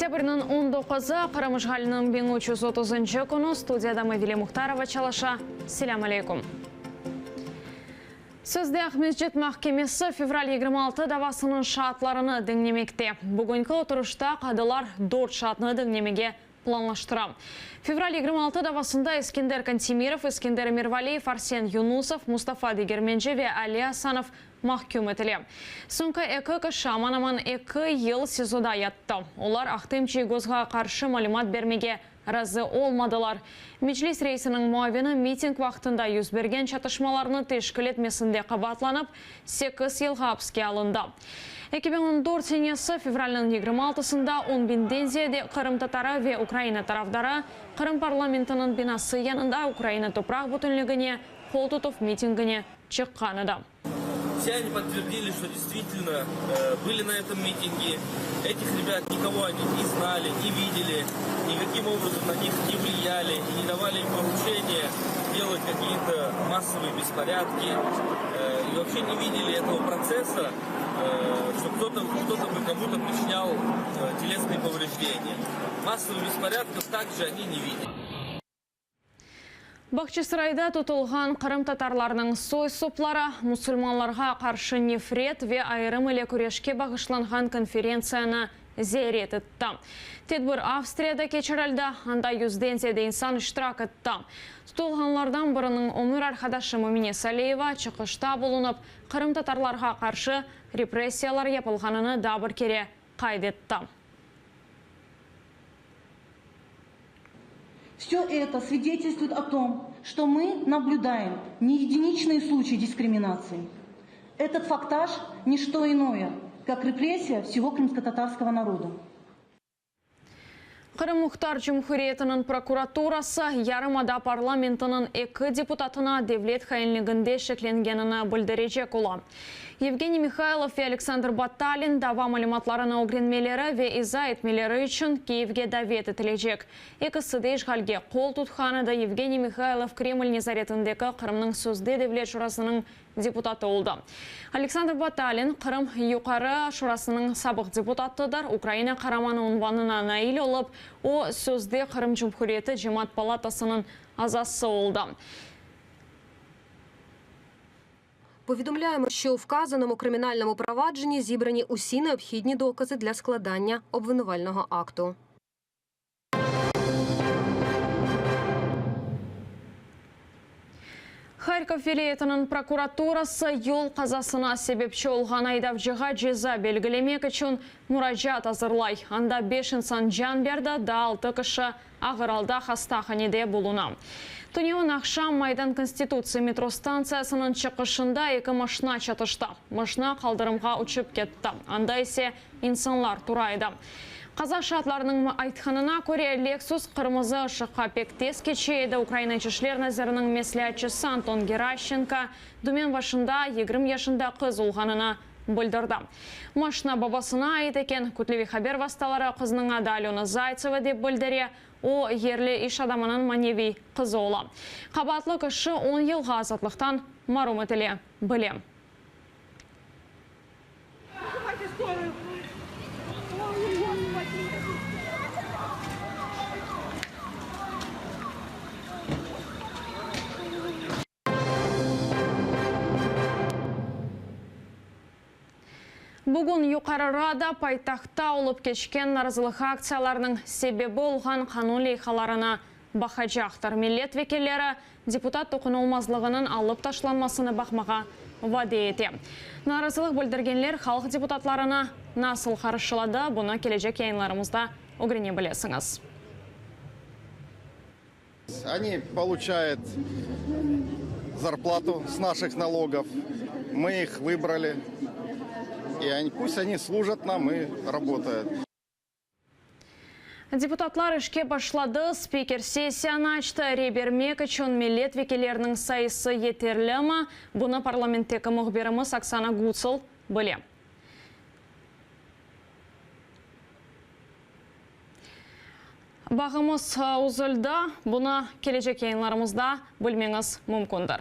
Oktâbrniñ on doquzı, Qırım işğaliniñ 1330-ncı künü, studiyada Mavile Muhtarova çalışa. Selâm aleyküm. Sözde Aqmescit mahkemesi fevral 26 davasınıñ şaatlarını diñlemekte. Bugünki oturışta qadılar dört şaatnı diñlemege planlaştıra. Fevral 26 davasında Eskender Kantemirov, Eskender Emirvaliyev, Arsen Yunusov, Mustafa Degermenci ve Ali Asanov mahküm etile. Soñki eki kişi aman-aman eki yıl SİZOda yattı. Olar Ahtem Çiygozğa qarşı malümat bermege razı olmadılar. Meclis reisiniñ muavini miting vaqtında yüz bergen çatışmalarnı teşkil etmesinde qabaatlanıp, sekiz yılğa apiske alındı. 2014 senesi fevralniñ 26-sında on biñden ziyade qırımtatarı ve Ukraina tarafdarı Qırım parlamentiniñ binası yanında Ukraina topraq bütünligine qol tutuv mitingine çıqqan edi. Все они подтвердили, что действительно были на этом митинге. Этих ребят никого они не знали, не видели, никаким образом на них не влияли и не давали им поручения делать какие-то массовые беспорядки. И вообще не видели этого процесса, что кто-то кто-то бы кому-то причинял телесные повреждения. Массовых беспорядков также они не видели. Bağçasarayda tutulğan qırımtatarlarnıñ soy-sopları musulmanlarğa qarşı nefret ve ayırım ile küreşke bağışlanğan konferentsiyanı ziyaret etti. Tedbir Avstriyada keçirildi, anda yüzden ziyade insan iştirak etti. Tutulğanlardan biriniñ ömür arqadaşı Mümine Saliyeva çıqışta bulunıp, qırımtatarlarğa qarşı repressiyalar yapılğanını daa bir kere qayd etti. Все это свидетельствует о том, что мы наблюдаем не единичные случаи дискриминации. Этот фактаж не что иное, как репрессия всего крымско-татарского народа. Qırım Muhtar Cumhuriyetiniñ prokuraturası yarımada parlamentiniñ eki deputatına devlet hainliginde şeklengenini bildirecek ola. Yevgeniy Mihaylov ve Aleksandr Batalin dava malümatlarını ögrenmeleri ve iza etmeleri içün Kiyevge davet etilecek. Ekisi de işğalge qol tutqan edi, Yevgeniy Mihaylov Kreml nezaretindeki Qırımnıñ sözde Devlet şurasınıñ deputatı oldı. Aleksandr Batalin, Qırım Yuqarı Şurasınıñ sabıq deputatıdır, Ukraina Qaramanı unvanına nail olıp, o, sözde Qırım Cumhuriyeti Cemaat palatasınıñ azası oldı. Повідомляємо, що у вказаному кримінальному провадженні зібрані усі необхідні докази для складання обвинувального акту. Harkov vilâyetiniñ prokuraturası yol qazasına sebepçi olğan aydavcığa ceza belgilemek içün muracaat azırlay. Anda beş insan can berdi, daa altı kişi ağır alda hastahanede buluna. Tünevin aqşam Maydan Konstitutsiya metro stantsiyasınıñ çıqışında eki maşna çatıştı. Maşna qaldırımğa uçıp ketti, anda ise insanlar tura edi. Qaza şaatlarınıñ aytqanına köre, Lexus qırmızı ışıqqa pek tez keçe edi, Ukraina İç işler naziriniñ mesleatçısı Anton Geraşçenko dümen başında 20 yaşında qız olğanını bildirdi. Maşna babasına ait eken, kütleviy haber vastaları qıznıñ adı Alöna Zaytseva dep bildire, o, yerli iş adamınıñ maneviy qızı ola. Qabaatlı kişi on yılğa azatlıqtan marum etile bile. Bugün Yuqarı Rada paytahtta olıp keçken narazılıq aktsiyalarınıñ sebebi olğan qanun leyhalarını baqacaqtır. Millet vekilleri deputat toqunılmazlığınıñ alıp taşlanmasını baqmağa vade ete. Narazılıq bildirgenler halq deputatlarını nasıl qarşıladı, bunı kelecek yayınlarımızda ögrene bilesiñiz. Oni получают зарплату с наших налогов. Мы их выбрали. И они, пусть они служат нам и работают. Deputatlar işke başladı, spiker sessiyanı açtı, rey bermek içün millet vekilleriniñ sayısı yeterlimi, bunı parlamentteki mühbirimiz Oksana Gutsıl bile. Bağımız üzüldi, bunı kelecek yayınlarımızda bilmeñiz mümkündir.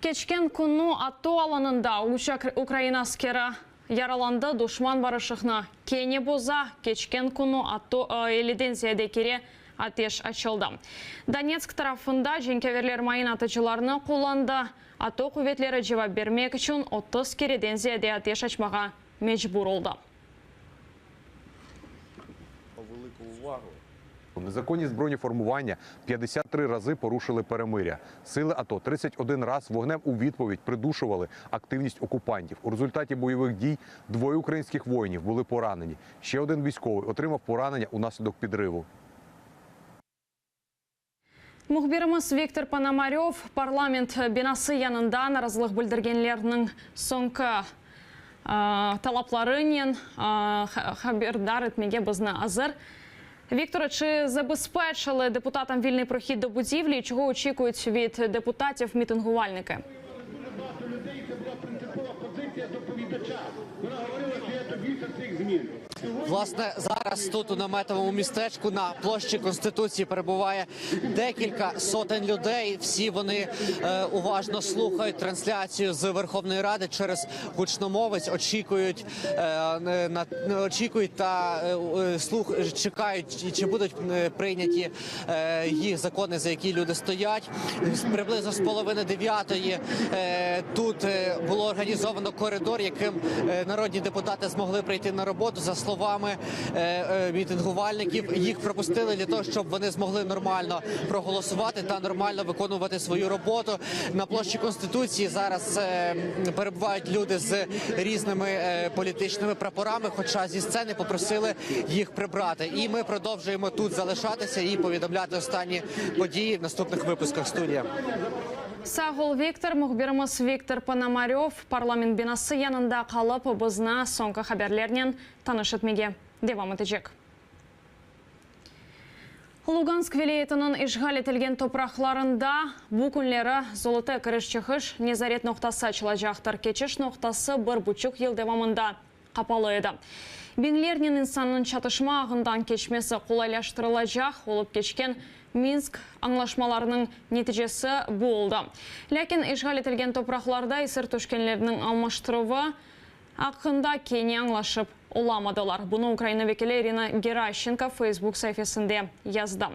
Keçken künü ATO alanında üç ukrain askeri. yaralandı, duşman barışıqnı kene boza, keçken künü elliden ziyade kere ateş açıldı. Donetsk tarafında cenkâverler mayın atıcılarnı qullandı, ATO quvetleri cevap bermek içün 30 kereden ziyade ateş açmağa mecbur oldı. Незаконні збройні формування 53 рази порушили перемиря. Сили АТО 31 раз вогнем у відповідь придушували активність окупантів. У результаті бойових дій двоє українських воїнів були поранені. Ще один військовий отримав поранення унаслідок підриву. Mühbirimiz Viktor Ponomarev parlament binası yanında narazılıq bildirgenlerniñ soñki talaplarınen haberdar etmege bizni azır. Вікторе, чи забезпечили депутатам вільний прохід до будівлі? Чого очікують від депутатів мітингувальники? Власне, зараз тут у наметовому містечку на площі Конституції перебуває декілька сотень людей. Всі вони уважно слухають трансляцію з Верховної Ради через гучномовець, очікують, на, очікують та слух, чекають, чи будуть прийняті їх закони, за які люди стоять. Приблизно з половини дев'ятої тут було організовано коридор, яким народні депутати змогли прийти на роботу. За словами мітингувальників, їх пропустили для того, щоб вони змогли нормально проголосувати та нормально виконувати свою роботу. На площі Конституції зараз перебувають люди з різними політичними прапорами, хоча зі сцени попросили їх прибрати. І ми продовжуємо тут залишатися і повідомляти останні події в наступних випусках. Студія. Sağ ol, Viktor. Mühbirimiz Viktor Ponomarev parlament binası yanında qalıp bizni soñki haberlernen tanış etmege devam etecek. Lugansk vilâyetiniñ işğal etilgen topraqlarında bu künleri Zolote kiriş-çıqış nezaret noqtası açılacaqtır. Keçiş noqtası bir buçuq yıl devamında qapalı edi. Biñlernen insannıñ çatışma ağından keçmesi qolaylaştırılacaq olıp keçken Minsk añlaşmalarınıñ neticesi bu oldı. Lâkin işğal etilgen topraqlarda esir tüşkenlerniñ almaştıruvı aqqında kene añlaşıp olamadılar. Bunı Ukraina vekili İrina Geraşçenko Facebook saifesinde yazdı.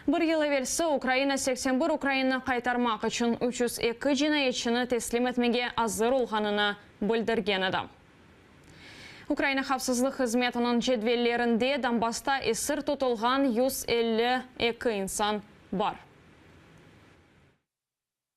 Bir yıl evelsi Ukraina 81 ukrainni qaytarmaq içün 302 cinayetçini teslim etmege azır olğanını bildirgen edi. Ukraina havfsızlıq hızmetiniñ cedvellerinde Donbassta esir tutulğan 152 insan bar.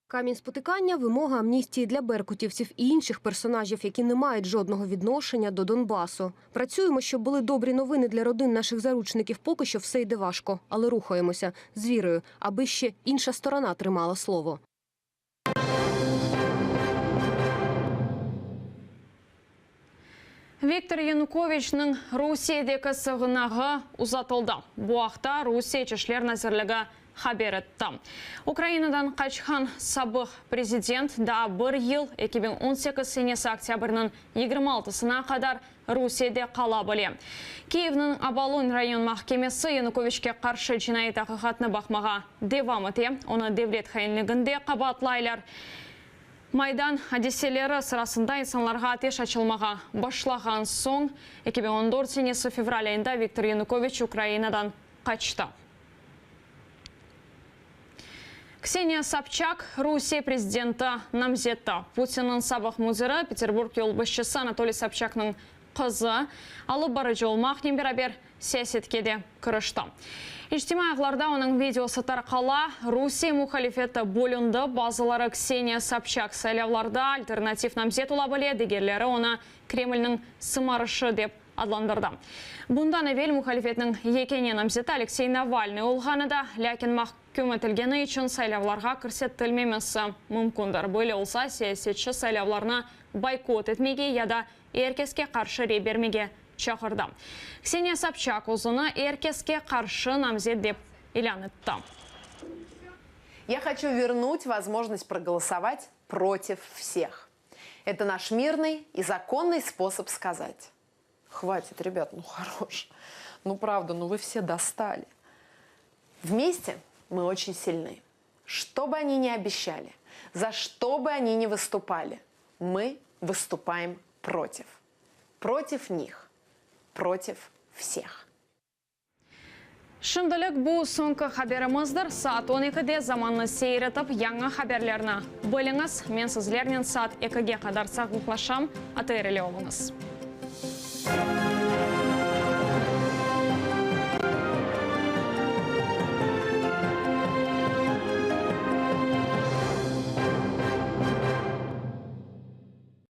Камінь спотикання – вимога амністії для беркутівців і інших персонажів, які не мають жодного відношення до Донбасу. Працюємо, щоб були добрі новини для родин наших заручників. Поки що все йде важко, але рухаємося з вірою, аби ще інша сторона тримала слово. Viktor Yanukoviçniñ Rusiyedeki sığınağı uzatıldı. Bu aqta Rusiye İç işler nazirligi haber etti. Ukrainadan qaçqan sabıq prezident daa bir yıl, 2018 senesi oktâbrniñ 26-sına qadar Rusiyede qala bile. Kiyevniñ Obolon rayon mahkemesi Yanukoviçke qarşı cinaiy taqiqatnı baqmağa devam ete. Onı devlet hainliginde qabaatlaylar. Maydan adiseleri sırasında insanlarğa ateş açılmağa başlağan soñ, 2014 senesi fevral ayında Viktor Yanukoviç Ukrainadan qaçtı. Kseniya Sobçak, Rusiye prezidenti namzeti, Putinniñ sabıq müdiri, Peterburg yolbaşçısı Anatoliy Sobçaknıñ qızı, alıp barıcı olmaqnen beraber siyasetke de kirişti. İçtimaiy ağlarda onıñ videosı tarqala, Rusiye muhalifeti bölündi, bazıları Kseniya Sobçak saylavlarda alternativ namzet ola bile, digerleri onı Kremlniñ sımarışı dep adlandırdı. Bundan evel muhalifetniñ yekâne namzeti Aleksey Navalnıy olğan edi, lâkin mahküm etilgeni içün saylavlarğa kirsetilmemesi mümkündir. Böyle olsa, siyasetçi saylavlarnı boykot etmege ya da er keske qarşı rey bermege çağırdı. Kseniya Sobçak özüni er keske qarşı namzet dep ilân etti. Я хочу вернуть возможность проголосовать против всех. Это наш мирный и законный способ сказать. Хватит, ребят, ну хорош. Ну правда, ну вы все достали. Вместе мы очень сильны. Что бы они ни обещали, за что бы они ни выступали, мы выступаем против. Против них. Против всех. Şimdilik bu soñki haberimizdir. Saat on ekide Zamannı seyir etip, yañı haberlerni biliñiz. Men sizlernen saat ekige qadar sağlıqlaşam. ATR ile oluñız.